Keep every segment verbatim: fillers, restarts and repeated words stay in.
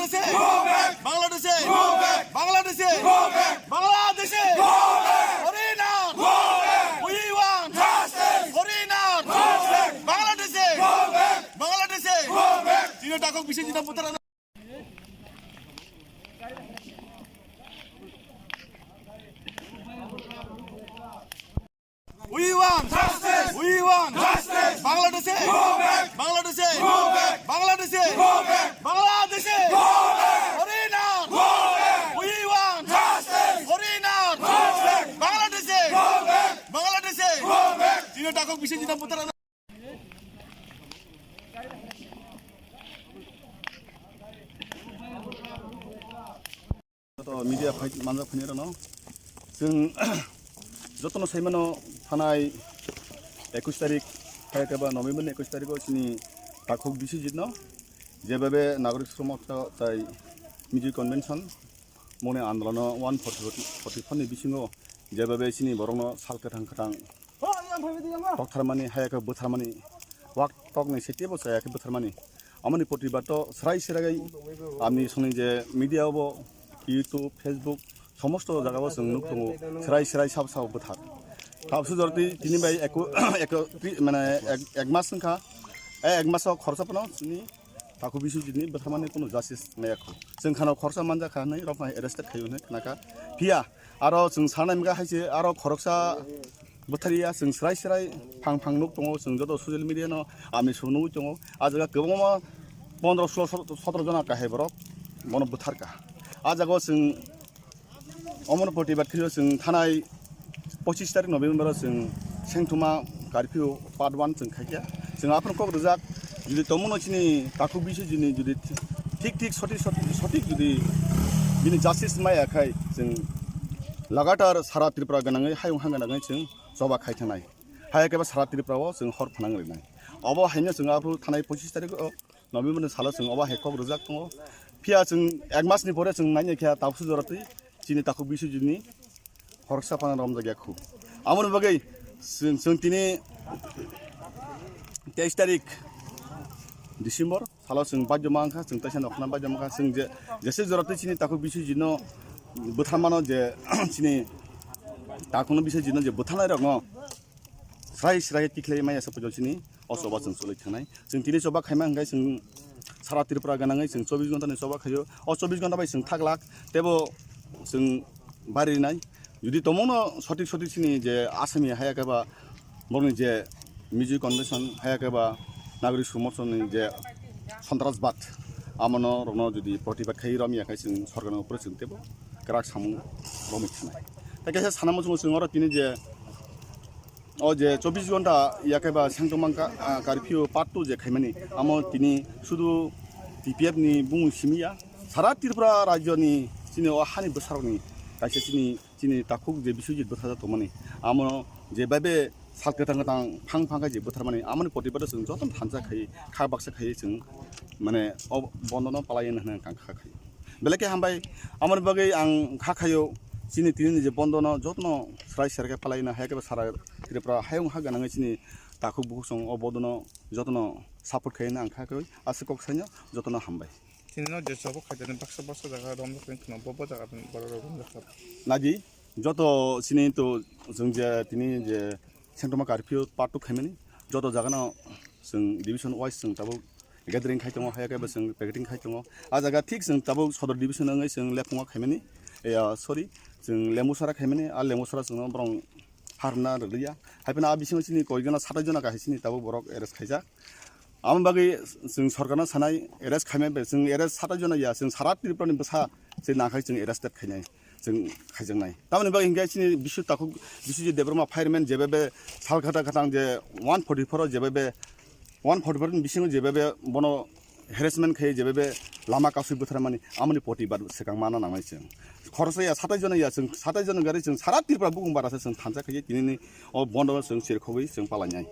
Bangladeshe! Bangladeshe! Bangladeshe! Bangladeshe! Foreigner! We want justice! Foreigner! Bangladeshe! Bangladeshe! Chini takhuk Biswajit no buthar We want justice! We want justice! Bangladeshe! Bangladeshe! Bangladeshe! Bangladeshe! Foreigner! We want justice! Foreigner! Bangladeshe! Bangladeshe! Chini takhuk Biswajit no buthar To media phai manjak phani rano. Chwng jotono saimano thanai ekush tarik, hai khe ba November ni ekush tarik o chini takhuk Biswajit no jebhabe nagorik somortho tai Mizo convention mone andolono one forty forty four ni bisingo jebhabe chini borokno sal kwthang kwthang Tokthar mani, haya khe bwthar mani, wak tok ni sitebo chaya khe bwthar mani. Amoni protibad to srai srai amni songni je media bo, YouTube, Facebook, somosto jaga o chwng nuk tongo, srai srai sab sab bwthar. Tabsu jorti tini bai eko, eko, tri-, mane ek, ek mas wngkha, e ek mas o khoroksa phano chini takhuk Biswajit ni bwthar mani kuno justice maya kho. Chwng khano khoroksa manjakha hinwi rok arrested khayo hinwi khnakha. Phiya Aro chwng sanai mega hai se, aro khoroksa bwthariya chwng srai srai phang phang nuk tongo, chwng joto social media no amni song nugwi tongo. A jaga kwbangma pondro solo sotro jona kahai borok bono bwtharka. A jaga o chwng omono protibad khaio, chwng thanai pochis tarik November o chwng sengthoma curfew part one chwng khaikha. Chwng aphano kok rijak, jodi tongmano chini takhuk Biswajit ni jodi thik thik sothik sothik sothik jodi bini justice maya khai chwng lagatar sara Tripura gwnangwi hayung ha gwnangwi chwng choba khai thangnai. Haya khe ba sara Tripura o chwng hor phnang rinai. Obo haino chwng aphuru thanai pochis tarik o November ni salo chwng obo hai kok rijak tongo. Phiya chwng ek mas ni pore chwng naina khe tabsu jora twi chini takhuk Biswajit ni khoroksa phano romjak ya khu. Amoni bagwi chwng, chwng tini teis tarik December salo chwng baidyo mankha, chwng teisa nokhna baidyo mankha, chwng je, jese jora twi chini takhuk Biswajit no bwtharmano je chini takhukno Biswajit no je bwtharnai rokno Srai srai tikhlai maya sa pujol sini o choba chwng chulai thangnai. Chwng tini choba khaima hwnkhe chwng sara Tripura gwnangwi chwng chobbish ghonta ni choba khaio. O chobbish ghonta bai chwng thaglak tebo chwng bari rinai. Jodi tongmungno sotik sotik sini je asami haya khe ba borokni je Mizo convention haya khe ba nagorik somorthon ni je sontrasbad amono rokno jodi protibad khai romya khe chwng sorkarni upore chwng tebo kwrak samung romwi thangnai. Tei kaisa sana muchungo chwng oro tini je O je chobbish ghonta yakhe ba sengtong mangka, ah, curfew part two je khaimani, amo tini sudu T P F ni bumung simi ya, sara Tripura rajyo ni chini o hani bwsarok ni kaisa chini, chini takhuk je Biswajit bwthajak tongmani, amo je baibe sal kwthang kwthang phang phang khe je bwtharmani, amoni protibad o chwng jotono thansa khai, kha baksa khai chwng mane o bondo no palai hwnwi kha khai. Belai khe hambai, amoni bagwi ang kha khaio, chini tini ni je bondo no jotono srai srai khe palai na, hai khe sara Tripura hayung ha gwnangwi chini takhuk bukhuk song o bondo no jotono support khai na ang kha khaio, aswk kok saino jotono hambai. Chini no je sobo khaijani baksa baksa jaga romjak tong kheno, bo bo jaga borok rok romjak kha. Nadi, joto chini to chwng je tini je sengtoma curfew part two khaimani, joto jaga no chwng division wise chwng tabuk gathering khai tongo, haya khe bo chwng picketing khai tongo. A jaga thik chwng tabuk Sodor division wngwi chwng Lephungo khaimani, ya, sorry, chwng Lembusara khaimani, a Lembusara chwngno borok harna rwliya. Hai phano a bisingo chini koi jona, satai jona kahai chini tabuk borok arrest khaijak. Amo bagwi chwng sorkarno sanai arrest khaimani bai, chwng arrest satai jona ya, chwng sara Tripura ni bwsa se nakhai chwng arrested khainai. Chwng khaijaknai. Tamoni bagwi hinkhe chini Biswajit takhuk, Biswajit Debbarma fireman jebebe sal khata khatang je one forty four o jebebe one forty four ni bisingo jebebe bono harassment khai jebebe lama kasui bwtharmani amoni protibad swkang mana nangnai chwng. Khoroksa ya satai jona ya chwng satai jona gari chwng sara Tripura bukung bara se chwng thansa khai tinini o bondo chwng chirkhogwi chwng palainai.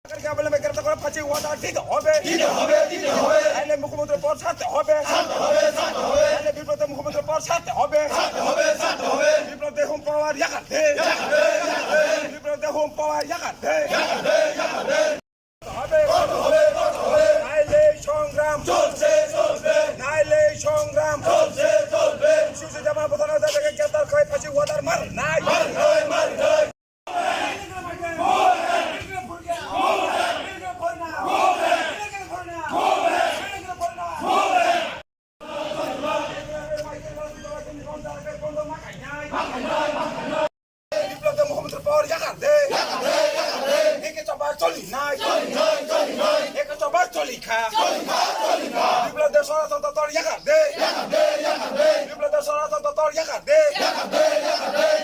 সরকারকে অবিলম্বে গ্রেপ্তার করে ফাঁসি ওয়াদা দিতে হবে। দিতে হবে, দিতে হবে। নাইলে মুখ্যমন্ত্রী পদ ছাড়তে হবে। ছাড়তে হবে, ছাড়তে হবে। নাইলে বিব্রত মুখ্যমন্ত্রী পদ ছাড়তে হবে। ছাড়তে হবে, ছাড়তে হবে। বিপ্লব দেহুম পাওয়ার ইয়াকার দে। ইয়াকার দে, ইয়াকার দে। বিপ্লব দেহুম পাওয়ার ইয়াকার দে। ইয়াকার দে, ইয়াকার দে। হবে। করতে হবে, করতে হবে। নাইলে Marnai! Marnai! Marnai! বিপ্লব দে মুখ্যমন্ত্রী পর ইয়াকার দে। একে চবা চলি নাই। একে চবা চলি খা। বিপ্লব দে সনাতন দপ্তর ইয়াকার দে। বিপ্লব দে সনাতন দপ্তর ইয়াকার দে।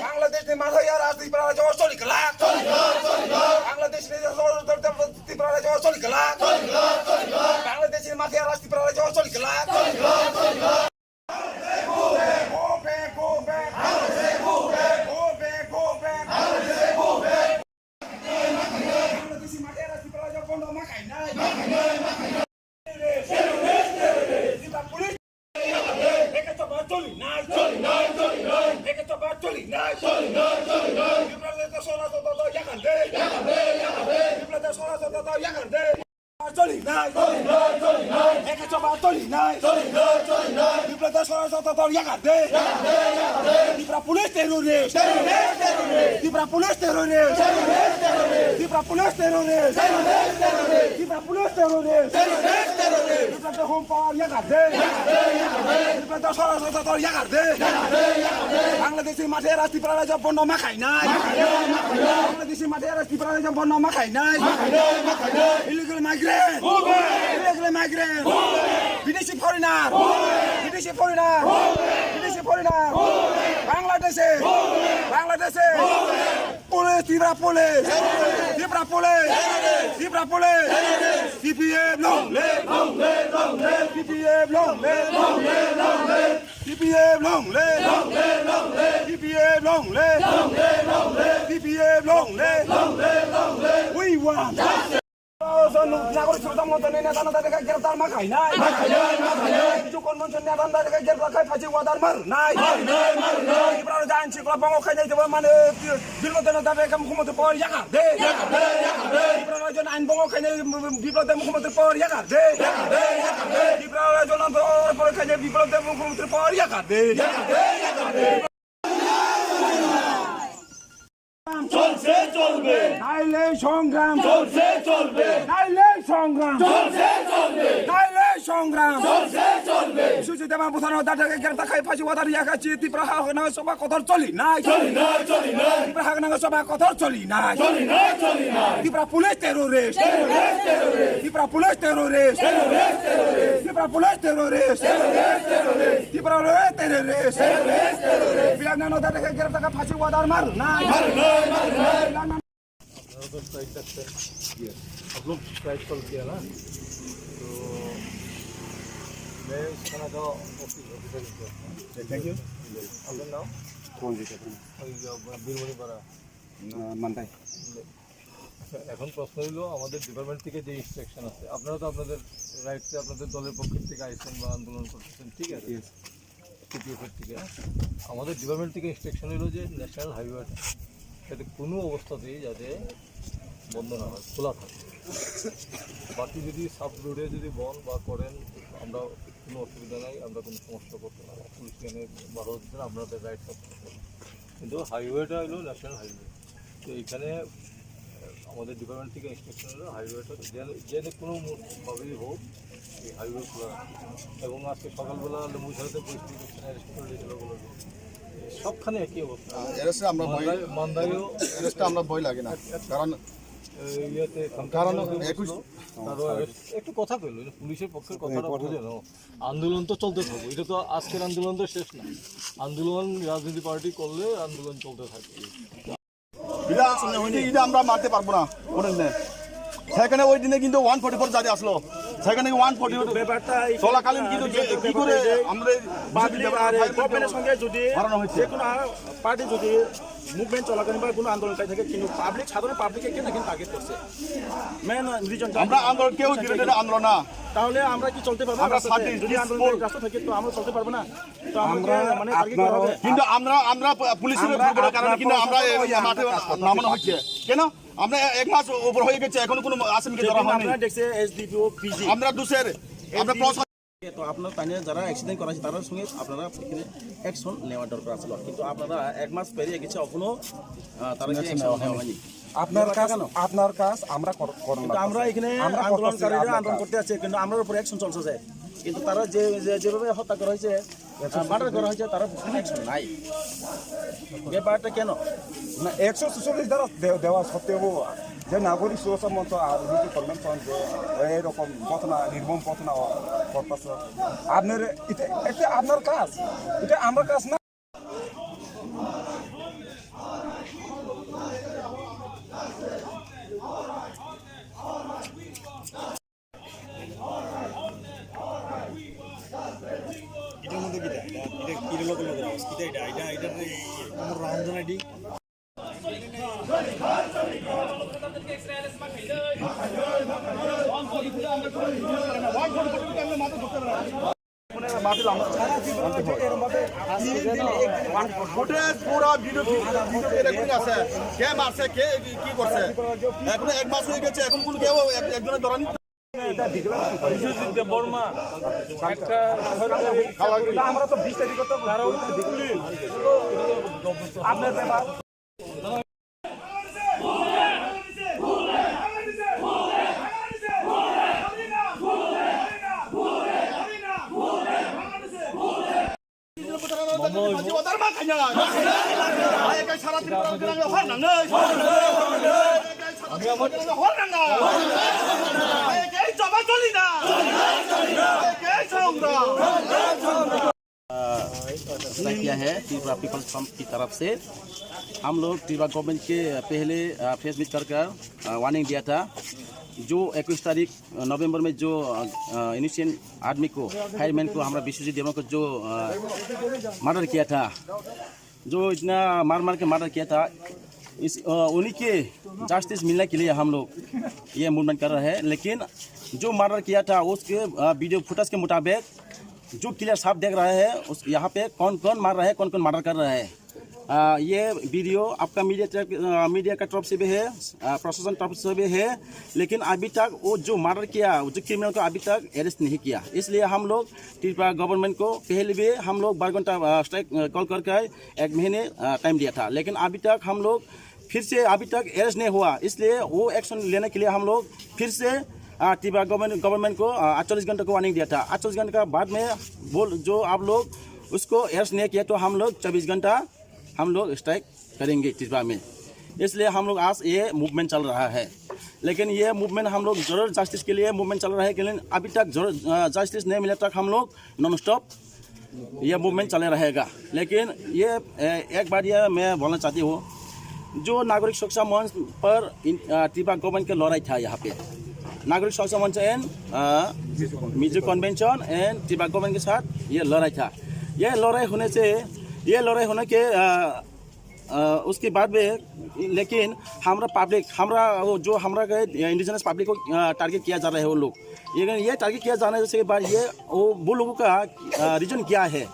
Bangladesh ni mathai ya rajniti para jawar choli kala. Bangladesh ni Tripura rajyo choli kala. Bangladesh ni mathai ya rajniti para jawar choli kala. Go back, go back. Go back, go back. Bangladesh ni mathai ya rajniti para jawar bondo ma khainai. Police. Eke choba choli nai. Choli nai, choli nai. Eke choba choli nai. Choli nai, choli nai. Bipra de sona to to yakan de. Yakan de, yakan de. Bipra de sona to to yakan de. Choli nai. Choli nai, choli nai. Eke choba choli nai. Choli nai, choli nai. Bipra de sona to to yakan de. Yakan de, yakan de. Bipra police terrorist. Terrorist, terrorist. Bipra police terrorist. Terrorist, terrorist. Bipra police terrorist. Terrorist, terrorist. Bipra police terrorist. Terrorist, terrorist. Bipra de home power yakan de. Yakan de, yakan de. Bipra de sona to to yakan de. Yakan de, yakan de. Bangladesh ni mathai ya rajniti para jawar bondo ma khainai. Bangladesh ni mathai ya rajniti para jawar bondo ma khainai. Illegal migrant. Illegal migrant. Bidesi foreigner. Bidesi foreigner. Bidesi foreigner. Bangladesh. Bangladesh. Police, Tripura police. Tripura police. Tripura police. C P M long live. Long live, long live. C P M long live. Long live, long live. C P M long live! Long live, long live! C P M long live! Long live, long live! C P M long live! Long live, long live! We want justice! Nagorik Suratam Monthan ni neta neta beka greptar ma khainai. Ma khainai, ma khainai. Biju Convention neta neta beka greptar khai phachi wadar mar nai. Mar nai, mar nai. Tripura rajya ain shringkhala bongo khainai jeba mane Bipra de neta beka mukhyamantri por yakar de. Yakar de, yakar de. Tripura rajya ain bongo khainai Bipra de mukhyamantri por yakar de. Yakar de, yakar de. Tripura rajya ain bongo khainai Bipra de mukhyamantri por yakar de. Yakar de, yakar de. চলছে চলবে। নাইলে সংগ্রাম। চলছে চলবে। নাইলে সংগ্রাম। চলছে চলবে। নাইলে সংগ্রাম। চলছে চলবে। Biswajit Debbarma Bhutano date greptar khai phachi wadar yakar chi Tripura ha nang choba kotor choli nai. Choli nai, choli nai. Tripura ha nang choba kotor choli nai. Choli nai, choli nai. Tripura police terrorist. Terrorist, terrorist. Tripura police terrorist. Terrorist, terrorist. Tripura police terrorist. Terrorist, terrorist. Tripura police terrorist. Terrorist, terrorist. Bilang nano date greptar khai phachi wadar mar nai. Mar nai, mar nai. Bilang nano আপনারা তো স্ট্রাইক ডাকছেন। ইয়েস। आप लोग strike call किया ना? तो मैं इस थाना का ऑफिस, ऑफिसर हूँ। Thank you. আপনার নাম? রঞ্জিত। ওই, আহ, বীরমণি পাড়া। আহ, মান্দাই। আচ্ছা, এখন প্রশ্ন হইলো, আমাদের ডিপার্টমেন্ট থেকে যে ইনস্ট্রাকশন আছে, আপনারা তো আপনাদের রাইটসে আপনাদের দলের পক্ষ থেকে আইছেন বা আন্দোলন করতেছেন, ঠিক আছে? ইয়েস। টিপিএফ এর থেকে, আমাদের ডিপার্টমেন্ট থেকে ইনস্ট্রাকশন হইলো যে ন্যাশনাল হাইওয়েটা যাতে কোনো অবস্থাতেই যাতে বন্ধ না হয়, খোলা থাকে। বাকি যদি সাব রোডে যদি বন্ধ বা করেন, আমরা কোনো অসুবিধা নাই, আমরা কোনো সমস্যা করতে পারবো না। পুলিশ এখানে বাধা দিচ্ছে না, আপনাদের রাইটস আছে। কিন্তু হাইওয়েটা হলো ন্যাশনাল হাইওয়ে। তো এখানে, আহ, আমাদের ডিপার্টমেন্ট থেকে ইনস্ট্রাকশন হলো হাইওয়েটা যেন, যেন কোনো মু-, ভাবেই হোক, এই হাইওয়ে খোলা রাখা। এবং আজকে সকালবেলা লেবুছড়াতে পুলিশ প্রোটেকশন অ্যারেস্ট করে নিয়েছিল বলে, সবখানে একই অবস্থা। অ্যারেস্টে আমরা ভয়, মান্দায়-, মান্দায়ও অ্যারেস্টে আমরা ভয় লাগে না, এক-, এক-, কারণ, এই ইয়েতে কারণ একুশ তারও অ্যারেস্ট, একটু কথা কইলো, পুলিশের পক্ষের কথাটা বুঝে নাও। আন্দোলন তো চলতে থাকবো, এটা তো আজকের আন্দোলন তো শেষ না। আন্দোলন রাজনীতি পার্টি করলে আন্দোলন চলতে থাকে। এটা, এটা আমরা মানতে পারবো না, বুঝলেন না? সেখানে ওই দিনে কিন্তু ওয়ান ফর্টি ফোর জারি আসলো, সেখানে ওয়ান ফর্টি ফোর ব্যাপারটা এই চলাকালীন কিন্তু যে, কি করে আমরা এই পাবলিক আর এই গভর্নমেন্টের সঙ্গে যদি বাড়ানো হয়েছে। যে কোনো পার্টি যদি মুভমেন্ট চলাকালীন বা কোনো আন্দোলনকারী থাকে, কিন্তু পাবলিক, সাধারণ পাবলিককে কেন এখানে টার্গেট করছে? মেন রিজন আমরা আন্দোলন কেউ ডিরেক্ট আন্দোলন না। তাহলে আমরা কি চলতে পারবো? আমরা রাস্তাতে? শান্তি, যদি আন্দোলন পিসফুল। রাস্তা থাকে তো আমরা চলতে পারবো না। তো আমরা আমাকে মানে টার্গেট করা হবে। কিন্তু আমরা, আমরা প-, পুলিশের আমরা দুর্বলের কারণে আপনার কিন্তু আমরা এই প্রশাসন ওই মাঠে আমরা কাজ করতে নামানো পারছি। হচ্ছে। কেন? আমরা এ-, এক মাস উপর হয়ে গেছে, এখনো কোনো আসামিকে ধরা যেদিন হয়নি। আপনারা দেখছে এসডিপিও, পিজি। আমরা দুশের, আমরা এসডিপিও প্রশাসন তো আপনারা তাই নিয়ে যারা অ্যাক্সিডেন্ট করা হয়েছে, তাদের সঙ্গে আপনারা এখানে অ্যাকশন নেওয়া দরকার আছে, কিন্তু আপনারা এক মাস পেরিয়ে গেছে, এখনো আহ, তারা কি অ্যাকশন নেওয়া হয়নি? আপনার কাজ, আপনার কাজ আমরা কর-, করব না। কিন্তু আমরা এখানে আমরা করতেছি, আন্দোলনকারীরা আপনার আন্দোলন কাজ। করতে আছে, কিন্তু আমরার উপরে অ্যাকশন চলছে, কিন্তু তারা যে, যে, যেভাবে হত্যা করা হয়েছে, মার্ডার করা হয়েছে, তারা কোনো অ্যাকশন নাই। ব্যাপারটা কেন? না, একশো ছেচল্লিশ ধারা দে-, দেওয়া সত্ত্বেও যে নাগরিক সুরক্ষা মঞ্চ আর হিন্দু কনভেনশন যে এইরকম ঘটনা, নির্মম ঘটনা করতেছে, আপনার এটা, এটা আপনার কাজ, এটা আমার কাজ না। Ita mo kita, ita, ita, ita lo ko lo ko, kita ita, ita, ita, ita, ita, ita, footage পুরা ভিডিও, ভিডিও রেকর্ডিং আছে। কে মারছে, কে কি করছে, এখনো এক মাস হয়ে গেছে, এখন কোনো কেউ এক-, একজনের ধরা নিচ্ছে না। বিশ্বজিৎ দেববর্মা একটা সরকারি চাকরি। তারা পুলিশ। किया है त्रिपुरा पीपल्स फ्रंट की तरफ से। हम लोग त्रिपुरा गवर्नमेंट के पहले प्रेस मीट कर कर वार्निंग दिया था, जो इक्कीस तारीख नवंबर में जो इनोसेंट आदमी को, फायरमैन को, हमारा विश्वजीत देवा को जो मर्डर किया था, जो इतना मार मार के मर्डर किया था, इस उन्हीं के जस्टिस मिलने के लिए हम लोग ये मूवमेंट कर रहे हैं। लेकिन जो मर्डर किया था, उसके वीडियो फुटेज के मुताबिक जो क्लियर साफ देख रहा है, उस यहाँ पे कौन कौन मार रहा है, कौन कौन मर्डर कर रहा है। आ, ये वीडियो आपका मीडिया तरफ, आ, मीडिया का तरफ से भी है, आ, प्रशासन तरफ से भी है, लेकिन अभी तक वो जो मर्डर किया, वो जो क्रिमिनल को अभी तक अरेस्ट नहीं किया। इसलिए हम लोग त्रिपुरा गवर्नमेंट को पहले भी हम लोग बारह घंटा, आ, स्ट्राइक, आ, कॉल करके एक महीने, आ, टाइम दिया था, लेकिन अभी तक हम लोग फिर से अभी तक अरेस्ट नहीं हुआ, इसलिए वो एक्शन लेने के लिए हम लोग फिर से, आ, त्रिपुरा गवर्नमेंट, गवर्नमेंट को, आ, अड़तालीस घंटे को वार्निंग दिया था। अड़तालीस घंटे का बाद में बोल जो आप लोग उसको अरेस्ट नहीं किया तो हम लोग चौबीस घंटा हम लोग स्ट्राइक करेंगे त्रिपुरा में। इसलिए हम लोग आज ये मूवमेंट चल रहा है, लेकिन ये मूवमेंट हम लोग जरूर जस्टिस के लिए मूवमेंट चल रहा है, लेकिन अभी तक जरूर, आ, जस्टिस नहीं मिले तक हम लोग नॉन स्टॉप ये मूवमेंट चले रहेगा। लेकिन ये, ए, एक बात ये मैं बोलना चाहती हूँ, जो नागरिक सुरक्षा मंच पर इन, अ, त्रिपुरा गवर्नमेंट की लड़ाई था यहाँ पे, नागरिक सुरक्षा मंच एंड, अ, मिजो कन्वेंशन एंड त्रिपुरा गवर्नमेंट के साथ ये लड़ाई था। ये लड़ाई होने से, ये लड़ाई होने के, अ, अ, उसके बाद में, लेकिन हमारा पब्लिक, हमारा वो जो हमारा के इंडिजिनस पब्लिक को, अ, टारगेट किया जा रहा है वो लोग। ये, ये टारगेट किया जाने से बाद ये वो, वो लोगों का, अ, रीजन क्या है?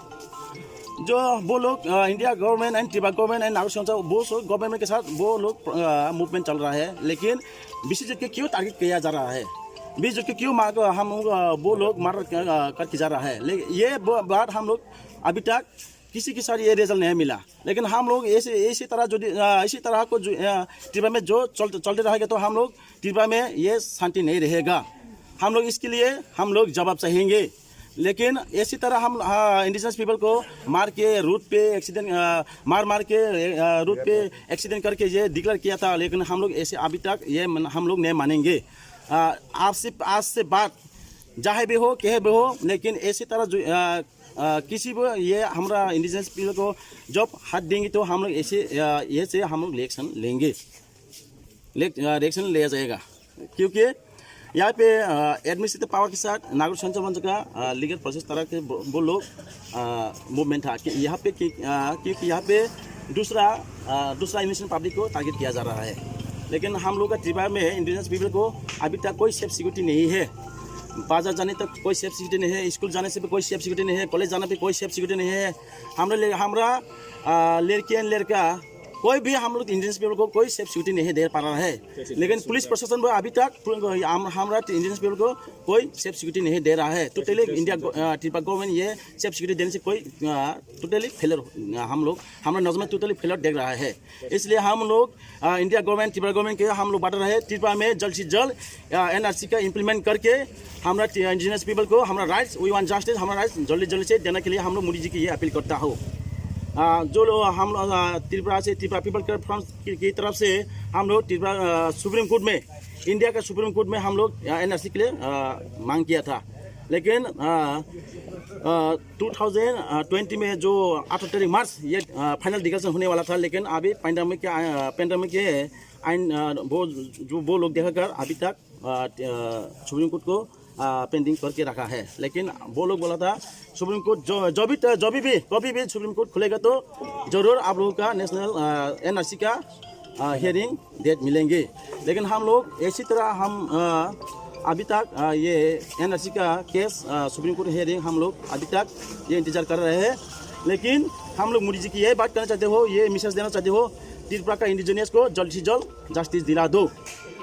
जो वो लोग, अ, India government and Tripura government and नागरिक संस्था, वो सब गवर्नमेंट के साथ वो लोग, अ, मूवमेंट चल रहा है, लेकिन बीसीजी के क्यों टारगेट किया जा रहा है? बीसीजी के क्यों मार, हम, अ, वो लोग मर्डर, अ, करके जा रहा है? ले-, ये ब-, बात हम लोग अभी तक किसी के साथ ये रिजल्ट नहीं मिला। लेकिन हम लोग ऐसे, इसी तरह जो, अ, इसी तरह को जो, अ, त्रिपुरा में जो चलते, चलते रहेगा तो हम लोग त्रिपुरा में ये शांति नहीं रहेगा। हम लोग इसके लिए हम लोग जवाब चाहेंगे। लेकिन इसी तरह हम, अ, इंडिजिनस पीपल को मार के रोड पे एक्सीडेंट, अ, मार मार के, अ, रोड पे एक्सीडेंट करके ये डिक्लेयर किया था, लेकिन हम लोग ऐसे अभी तक ये मन-, हम लोग नहीं मानेंगे। अ, आपसे, आज से बात चाहे भी हो, कहे भी हो, लेकिन ऐसी तरह जो, अ, अ, किसी भी ये हमारा इंडिजिनस पीपल को जब हाथ देंगे तो हम लोग ऐसे, अ, ये से हम लोग रिएक्शन लेंगे, ले-, अ, रिएक्शन लिया जाएगा। क्योंकि यहाँ पे, अ, एडमिनिस्ट्रेटिव पावर के साथ नागरिक संरक्षण मंच का, अ, लीगल प्रोसेस तरह के वो, वो लोग, अ, मूवमेंट था कि यहाँ पे कि, अ, क्योंकि यहाँ पे दूसरा, अ, दूसरा इंडिजिनस पब्लिक को टारगेट किया जा रहा है। लेकिन हम लोग का त्रिपुरा में इंडिजिनस पीपल को अभी तक कोई सेफ सिक्योरिटी नहीं है। बाजार जाने तक कोई सेफ सिक्योरिटी नहीं है, स्कूल जाने से भी कोई सेफ सिक्योरिटी नहीं है, कॉलेज जाने पे कोई सेफ सिक्योरिटी नहीं है। हमरा ले-, हमरा, आ, लड़की एंड लड़का कोई भी हम लोग इंडिजिनस पीपल को कोई सेफ सिक्योरिटी नहीं दे पा रहा है। लेकिन पुलिस प्रशासन भी अभी तक पूर्ण, हम, हमारा इंडिजिनस पीपल को कोई सेफ सिक्योरिटी नहीं दे रहा है। टोटली इंडिया गो-, अ, त्रिपुरा गवर्नमेंट ये सेफ सिक्योरिटी देने से कोई, अ, टोटली फेलर, अ, हम लोग, हमारा नजर में टोटली फेलर देख रहा है। इसलिए हम लोग, अ, इंडिया गवर्नमेंट, त्रिपुरा गवर्नमेंट के हम लोग बांट रहे हैं, त्रिपुरा में जल्द से जल्द, अ, एनआरसी का इम्प्लीमेंट करके हमारा टी-, इंडिजिनस पीपल को हमारा राइट्स, वी वांट जस्टिस, हमारा राइट्स जल्दी जल्दी से देने के लिए हम लोग मोदी जी की ये अपील करता हो। अ, जो लोग हम लोग, अ, त्रिपुरा से, त्रिपुरा पीपल फ्रंट की, की तरफ से हम लोग त्रिपुरा, अ, सुप्रीम कोर्ट में, इंडिया का सुप्रीम कोर्ट में हम लोग, अ, एनआरसी के लिए, अ, मांग किया था, लेकिन, अ, अ, टू थाउजेंड ट्वेंटी में जो अठारह तारीख मार्च ये, अ, फाइनल डिक्लेरेशन होने वाला था, लेकिन अभी पेंडेमिक के, अ, पेंडेमिक के आइन, अ, वो, जो वो लोग देखकर अभी तक, अ, अ, सुप्रीम कोर्ट को, अ, पेंडिंग करके रखा है। लेकिन वो लोग बोला था सुप्रीम कोर्ट जो, जो भी, जो भी, भी, कभी भी सुप्रीम कोर्ट खुलेगा तो जरूर आप लोगों का नेशनल, अ, एनआरसी का, अ, हियरिंग डेट मिलेंगे। लेकिन हम लोग इसी तरह हम, अ, अभी तक, अ, ये एनआरसी का केस, अ, सुप्रीम कोर्ट हियरिंग हम लोग अभी तक ये इंतजार कर रहे हैं। लेकिन हम लोग मोदी जी की ये बात करना चाहते हो, ये मैसेज देना चाहते हो, त्रिपुरा का इंडिजिनस को जल्द से जल्द जस्टिस दिला दो,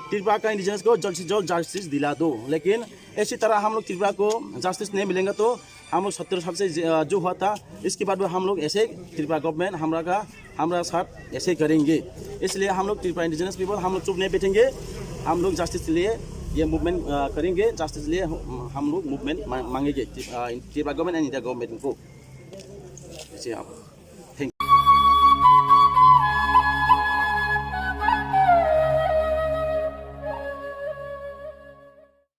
त्रिपुरा का इंडिजिनस को जल्द से जल्द जस्टिस दिला दो। लेकिन इसी तरह हम लोग त्रिपुरा को जस्टिस नहीं मिलेंगे तो हम लोग सत्तर साल से ज-, अ, जो हुआ था, इसके बाद भी हम लोग ऐसे ही त्रिपुरा गवर्नमेंट हमारा का, हमारा साथ ऐसे ही करेंगे। इसलिए हम लोग त्रिपुरा इंडिजिनस पीपल हम लोग चुप नहीं बैठेंगे, हम लोग जस्टिस के लिए ये मूवमेंट, अ, करेंगे, जस्टिस के लिए हम, हम लोग मूवमेंट मा-, मांगेंगे, अ, Tripura government and India government को। जी हाँ।